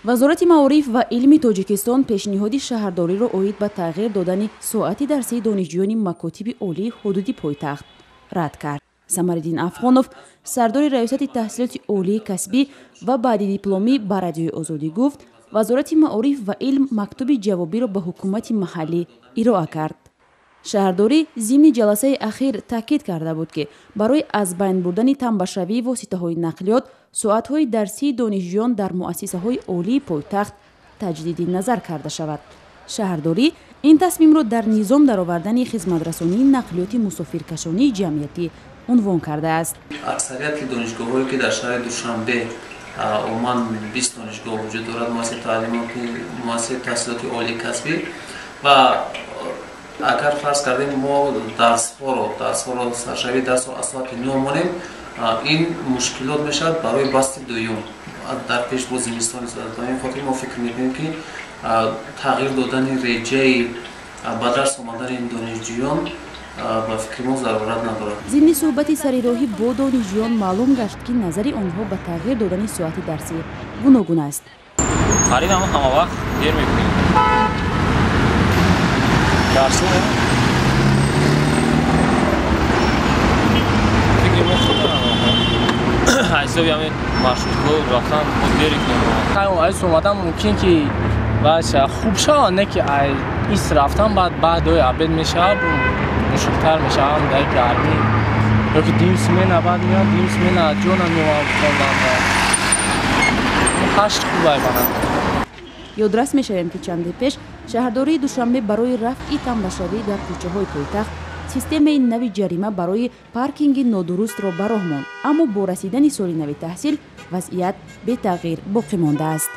Вазорати маориф ва илми Тоҷикистон пешниҳоди шаҳрдориро оид ба тағйир додани соати дарсии донишҷӯёни макотиби олии ҳудуди пойтахт рад кард. Самариддин Афғонов, сардори Раёсати таҳсилоти олии касбӣ ва баъдидипломӣ, ба Радиои Озодӣ гуфт, Вазорати маориф ва илм мактуби ҷавобиро ба ҳукумати маҳаллӣ ироа кард. Шаҳрдорӣ зимни ҷаласаи ахир таъкид карда буд, ки барои аз байн бурдани тамбашавии воситаҳои нақлиёт соатҳои дарсии донишҷӯён дар муассисаҳои олии пойтахт таҷдиди назар карда шавад. Шаҳрдорӣ ин тасмимро дар низом даровардани хизматрасонии нақлиёти мусофиркашонии ҷамъиятӣ унвон кардааст. Аксарияти донишгоҳҳое, ки дар шаҳри Душанбе, умуман 20 донишгоҳ вуҷуд дорад, муассисаи таълимоти, муассисаи таҳсилоти олии касбӣ, ва агар фарз кардем, мо дарсҳоро саршавии дарсро аз соати 9 монем, ин мушкилот мешавад барои басти дуюм дар пеш бо зимистони. Ба ин хотир мо фикр мекунем, ки тағйир додани реҷаи ба дарс омадани донишҷӯён ба фикри мо зарурат надорад. Зимни суҳбати сарироҳӣ бо донишҷӯён маълум гашт, ки назари онҳо ба тағйир додани соати дарсӣ гуногун аст. Қариб ҳама вақт дер мекунем дарсо. Фикри мо ҳисоби ҳамин маршрутҳо рафтан мо дер кунем. Айс омадан мумкин ки хуб шавад, не ки ис рафтан баъд баъдои обед мешавад, мушкилтар мешавад дар гармӣ, ёки дим смена баъд меояд, дим смена ҷо намеояд хондан. 8 хуб айбанад. Ёдрас мешавем, ки чанде пеш шаҳрдории Душанбе барои рафъи тамбашавӣ дар кӯчаҳои пойтахт системаи нави ҷарима барои паркинги нодурустро ба роҳ монд, аммо бо расидани соли нави таҳсил вазъият бетағйир боқӣ мондааст.